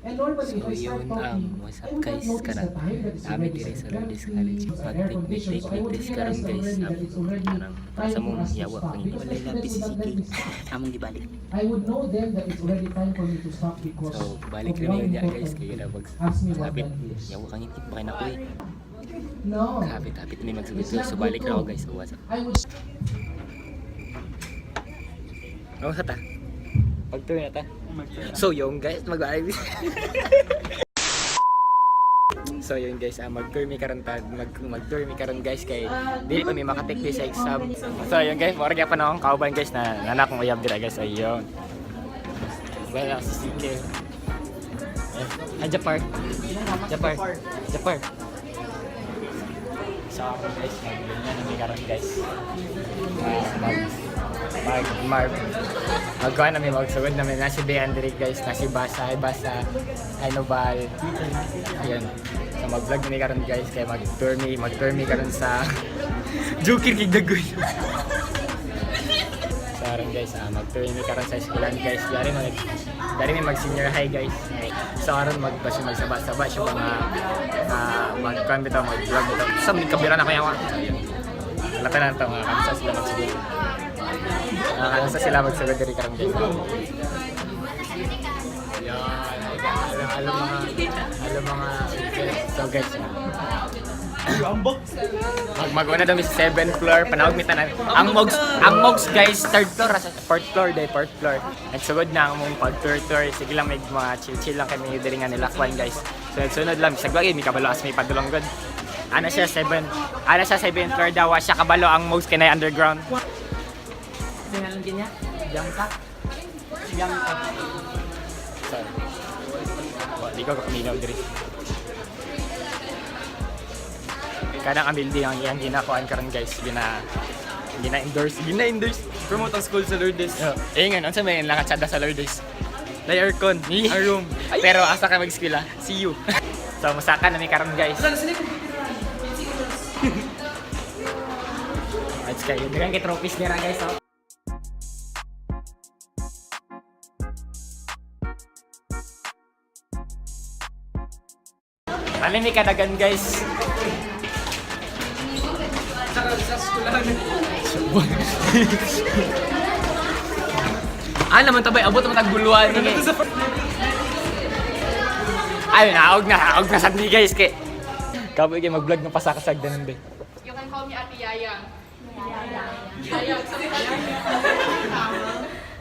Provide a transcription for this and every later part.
And normally, So if I start yun, talking, what's I up would not guys, notice karon the time that it's nami already diri sa Lourdes 7:30 College because of air pag take condition. take So I would test karon realize guys. already that it's already Kanang time sa for mong us to yawa stop kang because the Walay students lapis would si not let CK. me stop. Among gibalik. I would know then that it's already time for me to stop because So balik of rin one yun niya guys important kay thing. labag. Ask me what Hapit that is. yawa kang itik baka na ko eh. No. Hapit hapit may magsugod. It's not So good balik ra too. ako guys. So what's up? I would Ano sa ta? Pag-tour na ta. So yung guys, mag So yun guys, mag-tour mi karon ta, mag-tour mi karon guys kay dili pa mi makatek di sa exam. So yun guys, mura gyapon akong kauban guys na nanak kong uyab dira guys ayun. Wala si CK. Eh, Japar. Japar. Japar. So ako guys, mag-ganyan na mi karon guys. Ah, mag mag mag magkuha namin magsugod namin na si Beandrick guys, na si Basa, ay Basa, ay Nobal. Ayun. So mag-vlog ni karon guys kay mag-tour mi karon sa Joker kay Dagoy. So karon guys, mag-tour mi karon sa eskwelahan guys. Dari mi mag senior high guys. So karon magbasi magsaba-saba siya mga mag-kuan bitaw mag-vlog bitaw. Sa may kamera na kaya wa. So, ayun. Lata na to mga kamsa sila magsugod. Nakakansa sila magsugod diri karon guys. Yan, alam mga alam mga so guys. Mag maguna daw mi sa 7th floor, panawag mi tanan. Ang Mogs guys, third floor sa fourth floor day, fourth floor. Nagsugod na ang mong pag tour tour. Sige lang may mga chill chill lang kami diri nga nilakwan guys. So sunod lang bisag lagi mi kabalo as may padulong gud. Ana siya 7. Ana siya 7th floor daw, wa siya kabalo ang Mogs kanay underground. Singalan niya? Bianca. Bianca. So, wa, di ko kapaminaw diri. Kanang ang building ang iyang ginakuan karon guys, gina endorse. Promote ang school sa Lourdes. Oh, eh nga unsa may lakatsada sa Lourdes. Lay aircon, ang room. Pero asa ka mag-eskwela? See you. So musaka na mi karon guys. Let's go. Daghang kay trophies nira guys oh. Ano mi kadagan guys? Sa eskwelahan. Ah, naman tabay, abot naman tagguluan. Ay, naog na sad ni guys kay. Kaboy kay mag-vlog ng pasakasag danon be. You can call me Ate Yayang. Yayang. Yayang.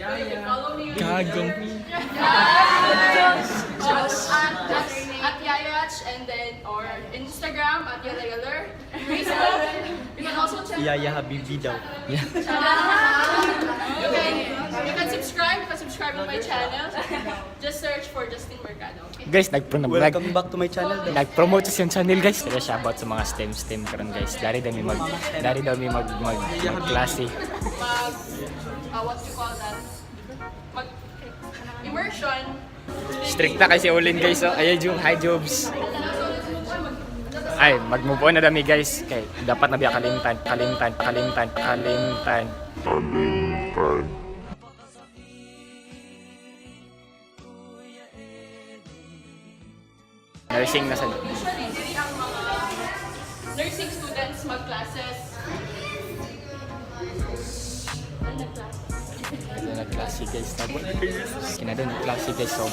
You can follow me. Gagong. At Yayach and then or Instagram at Yalayaler. Facebook. You can also check. Yaya Habibi daw. You can subscribe. You can subscribe on my channel. Just search for Justin Mercado. Okay? Guys, nag-promote nag, Welcome back to my channel daw. nag-promote sa siyang channel guys. Kaya siya about sa mga STEM STEM karon guys. Dari daw mi mag mag, mag klase. Mag, what you call that? Mag immersion. Strict na kasi ulin guys. Oh. Ay, Jung, hi Jobs. Ay, mag-move on na dami guys. Kay dapat na biya kalimtan, kalimtan, kalimtan, kalimtan. Nursing na sa Usually, dili ang mga nursing students mag-classes. Ano nag-class? Ano na klase guys. Kinado na klase guys. So,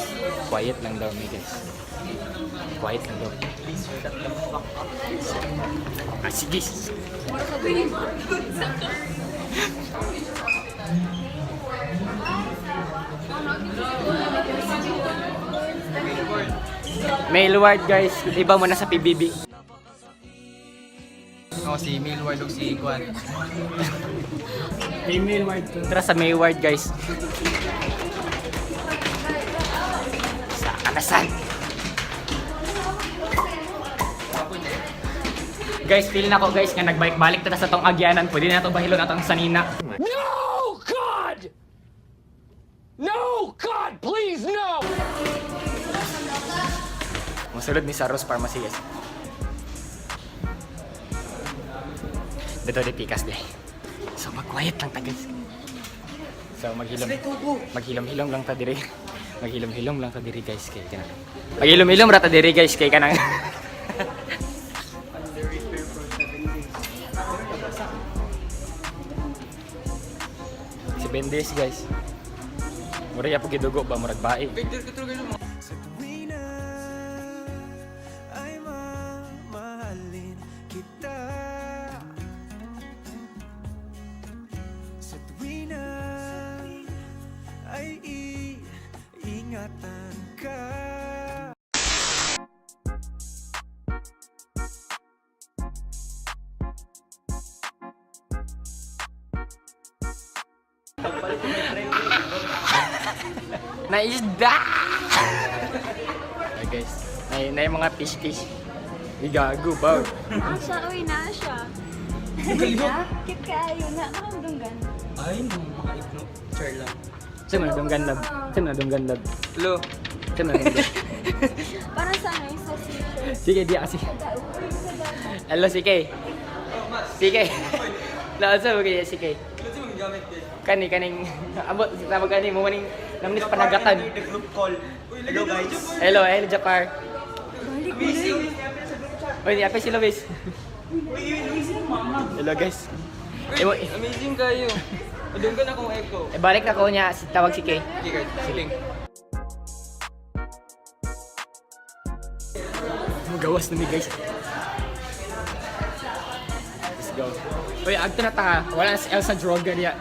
quiet lang daw mi guys. Quiet lang daw. Please shut the fuck up. Ah, sige. Mail ward guys, iba mo na sa PBB. Ako si Milward o si Kwan. May mail ward. Tara sa mail ward guys. Sa katasan. Guys, feel na ko guys nga nagbalik-balik ta sa tong agyanan. Pwede na to bahilon atong sanina. No, God! No, God, please, no! Musulod ni sa Rose Pharmacy guys. Dito di pikas di. So mag-quiet lang ta guys. So maghilom. Maghilom-hilom lang ta dire. Maghilom-hilom lang ta diri, guys, kay kanang. Maghilom-hilom ra ta diri, guys, kay kanang. Under repair for 7 days. 7 days, guys. Murag ya gidugo ba murag bae. Picture ko talaga yung Sa tuwina ay mamahalin kita. Sa tuwina ay iingatan ka. Naisda! Ay guys, na yung mga fish fish. Igago ba? Asa, uy, na siya. Cute kaayo na. Nakadunggan. Ay, mga ikno. Char lang. Sa mga dunggan lab. Sa mga dunggan lab. Hello. Sa mga dunggan. Para sa ano, yung sa seashore. Sige, di kasi. Hello, sige. Sige. Laot sa mga sige. Kasi mong gamit din. Kani kaning abot tawag kani mo maning namnis panagatan. The group call. Hello guys. Hello, hello Japar. Balik mo na. Oy, ni ape si Luis. Hello guys. Eh, Amazing kayo. Madunggan akong echo. eh, balik na ko niya si tawag si Kay. Okay guys, siling. Magawas na mi guys. Let's go. Uy, agto na ta. Wala na si Elsa Droga niya.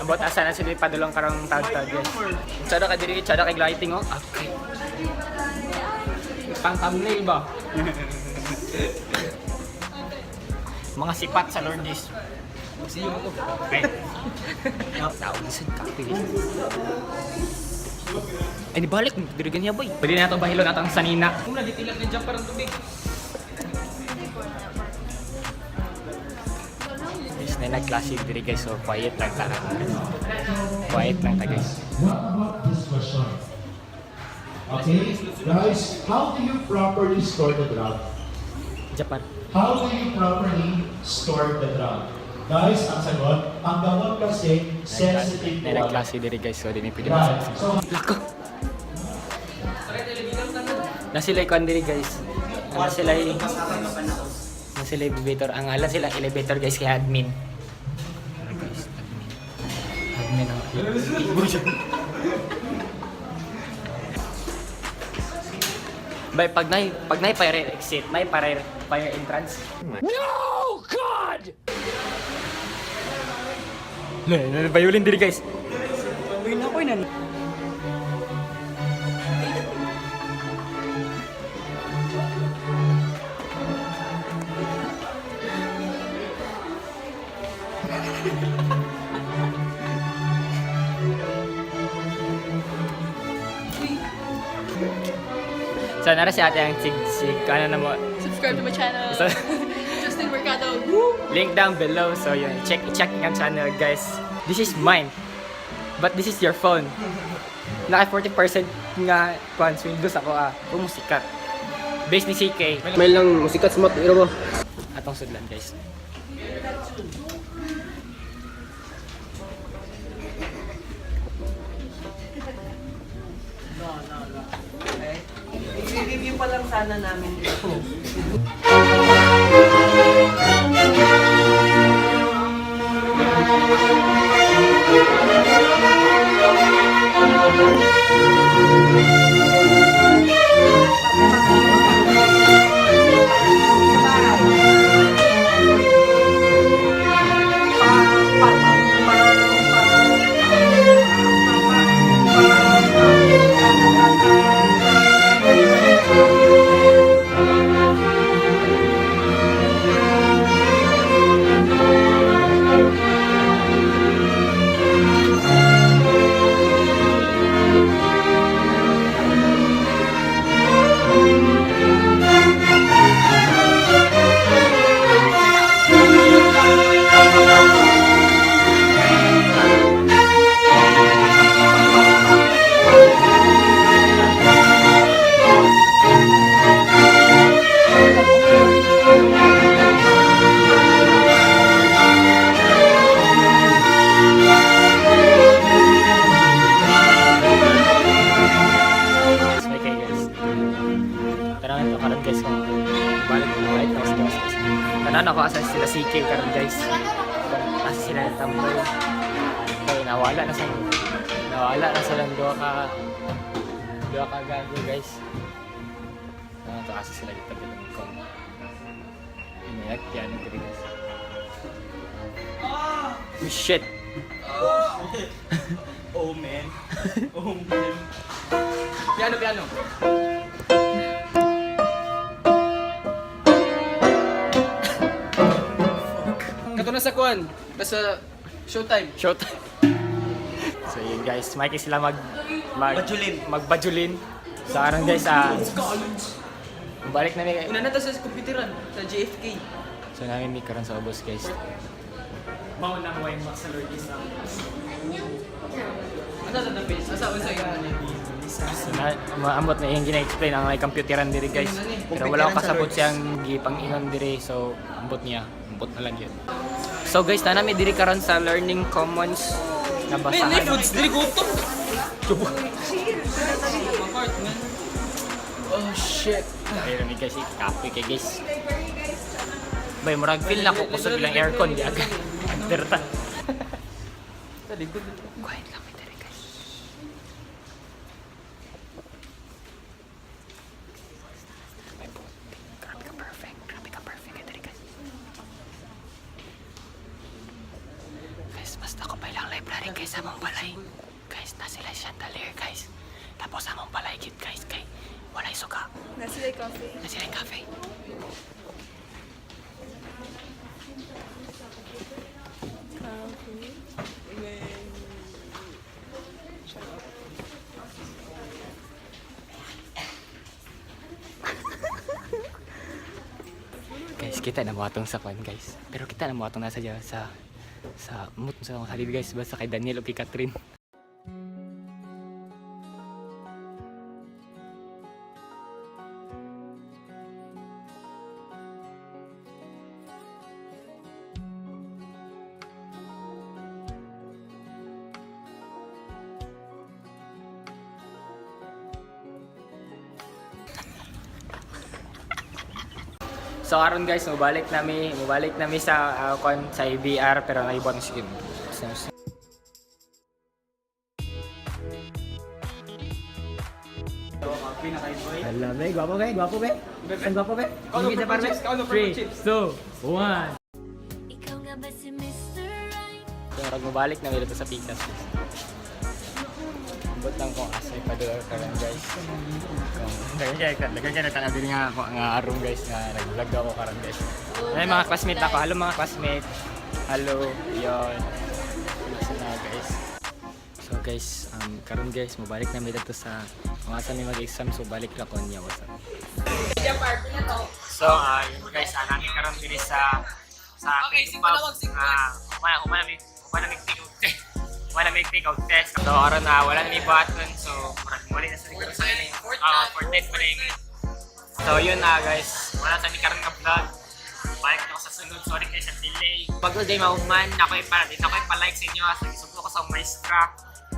Abot asa na sila padulong karong tag-tag guys. Tsada ka diri, tsada kay lighting oh. Okay. Pang thumbnail ba? Mga sipat sa Lourdes. Siyo ko. Ay. Tawag sa kape guys. Ay, di balik. Diri ganyan boy. Pwede na ito bahilo na ang sanina. Kung nagitilag na dyan parang tubig. Guys, na nagklase diri guys, so quiet lang ta. Quiet lang ta guys. What about this question? Okay, guys, how do you properly store the drug? Japan. How do you properly store the drug? Guys, ang sagot, ang gamot kasi sensitive to Na water. nagklase diri guys, so di mi pwede Right. magsasama. So, Lako. Na sila ikuan diri guys. Na sila na sila elevator. Ang ala sila elevator guys kay admin. Ano, guys, admin. Admin ang Bay, pag nay fire exit, nay fire entrance. No, God! Na, violin diri guys. Uy, na ko na. So nara si ate ang sig sig ano na mo Subscribe to my channel. Justin Mercado. Link down below. So yun, check check ang channel guys. This is mine. But this is your phone. Naka 40% nga kwan Windows ako ah. Umusikat. Base ni CK. May lang musikat smart iro ba? Atong sudlan guys. I-review pa lang sana namin ito. Karon, guys, kung balik balik na sa guys. Tanan ako asa sila CK karon, guys. Kung asa sila tambay. Kay nawala na silang duha ka gago, guys. Ano to, asa sila dito bilang kong inayak piano diri, guys. Oh, shit. Oh man. Oh man. Piano, piano. Kato na sa kuan. Nasa showtime. Showtime. So yun, guys, may sila mag mag Bajulin. Magbajulin. So aron, guys, ah, balik na mi. Una na ta sa computeran sa JFK. So namin mi karon sa ubos, guys. Mao nang way sa Lourdes ang Asa sa the face? Asa unsa yung ano? So na maambot na iyang gina-explain ang may computeran diri, guys. Pero wala ko kasabot siyang gipang-ingon diri, so ambot niya, ambot na lang yun. So guys, na nami diri karon sa Learning Commons May nabasahan. foods diri gutom. Oh shit. Ayun mi, guys, kapoy kay guys. Bay, murag feel na ko kusog ilang aircon di agad. Agderta. Sa likod. Quiet lang mi diri, guys. May puti. Grabe ka perfect. Grabe ka perfect kay diri, guys. Guys, basta ko pa ilang library guys sa among balay. Guys, na sila chandelier, guys. Tapos among balay gid, guys, kay walay suka. Nasa sila coffee. Na sila cafe. Guys, kita na mo atong sa kwan, guys. Pero kita na mo atong nasa dyan sa sa mut sa akong sarili, guys, basta kay Daniel o kay Catherine. So aron, guys, mobalik nami sa kwan sa IBR pero naibuan sige. Hala, be, gwapo be, gwapo be. Ang gwapo be. Kauno purple chips, kauno purple chips. 2, 1. Ikaw nga ba si Mr. Right? So, murag mobalik na dito sa Pikas. Ambot lang kung asay pa doon karon, guys. Kung daghan kay nagtanaw din nga ako nga aron, guys, nga nag-vlog ako karon, guys. Ay, mga classmate ako. Hello, mga classmate. Hello. Yon. Basta na, guys. So guys, karon, guys, mobalik na mi dito sa kung asa mi mag-exam, so balik ra ko niya what's up. So, yun guys, nami karon diri sa Okay, singko na wag, singko. Humana mi take out test. Humana mi take out test. So aron na wala na mi button, so murag muli na sa siguro sa ini. Fourth test pa rin. So yun na, guys, wala sa mi karon nga vlog. Balik na ako sa sunod. Sorry kayo sa delay. Bago day mahuman, ako ipa din ako ipa-like sa inyo. Sa isubo ko sa maestra.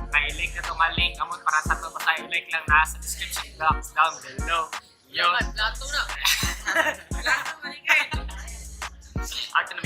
Kay-like na itong link. Amot para sa to basta i-like lang na sa description box down below. Yun. Plato na. Art na.